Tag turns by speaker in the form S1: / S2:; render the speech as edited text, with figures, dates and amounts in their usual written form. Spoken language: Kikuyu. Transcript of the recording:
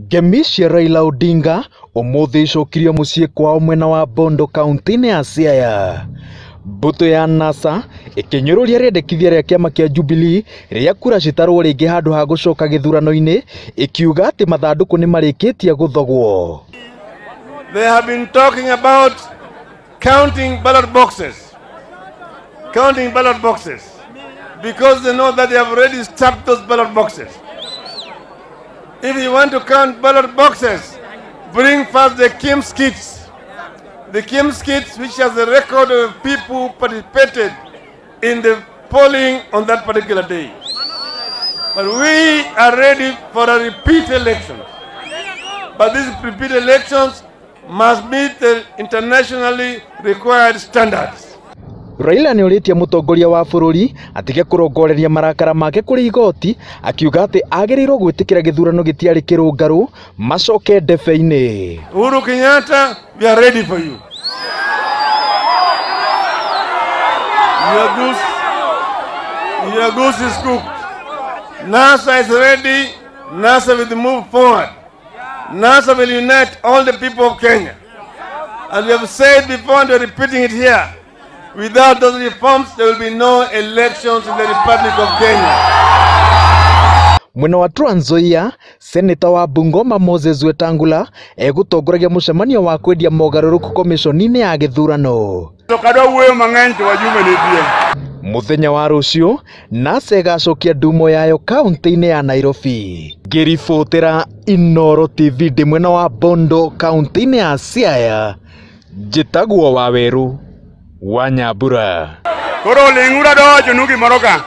S1: Ngemi cia Raila Odinga ũmũthĩ icokirio mũciĩ kwao mwena wa Bondo kaunti-inĩ ya Siaya. Mbũtũ ya NASA ĩkĩnyũrũria rĩendekithia rĩa kĩama kĩa Jubilee rĩa kura citarwo rĩngĩ handũ ha gũcoka gĩthurano-inĩ, ĩkiuga atĩ mathandũkũ nĩ marĩkĩtie gũthogwo.
S2: They have been talking about counting ballot boxes. Counting ballot boxes. Because they know that they have already stuffed those ballot boxes. If you want to count ballot boxes, bring first the KIMS kits. The KIMS kits, which has a record of people who participated in the polling on that particular day. But we are ready for a repeat election. But these repeat elections must meet the internationally required standards.
S1: Raila nĩ orĩtie mũtongoria wa bũrũri atige kũrongoreria marakara make kũrĩ igoti, akiuga atĩ agĩrĩirwo gwĩtĩkĩra gĩthurano gĩtiarĩ kĩrũngarũ macoke ndebe-inĩ.
S2: Uhuru Kenyatta, we are ready for you. Your goose is cooked. NASA is ready. NASA will move forward. NASA will unite all the people of Kenya. And we have said before, and we are repeating it here, without those reforms, there will be no elections in the Republic of Kenya.
S1: Mwena wa Trans Nzoia, Seneta wa Bungoma Moses Wetangula egũtongoragia mũcemanio wa kwendia mogarũrũku komishoni-inĩ ya gĩthurano.
S3: Kadwa wuoyo mang'eny to wajumbe nitie.
S1: Mũthenya wa rũciũ, NASA ĩgacokia ndumo yayo kaunti-inĩ ya Nairobi. Ngĩribotera Inooro TV ndĩ mwena wa Bondo kaunti-inĩ ya Siaya, njĩtagwo Wawerũ wa Nyambura.
S3: Koro ling'uru adawachonu gimoro ka.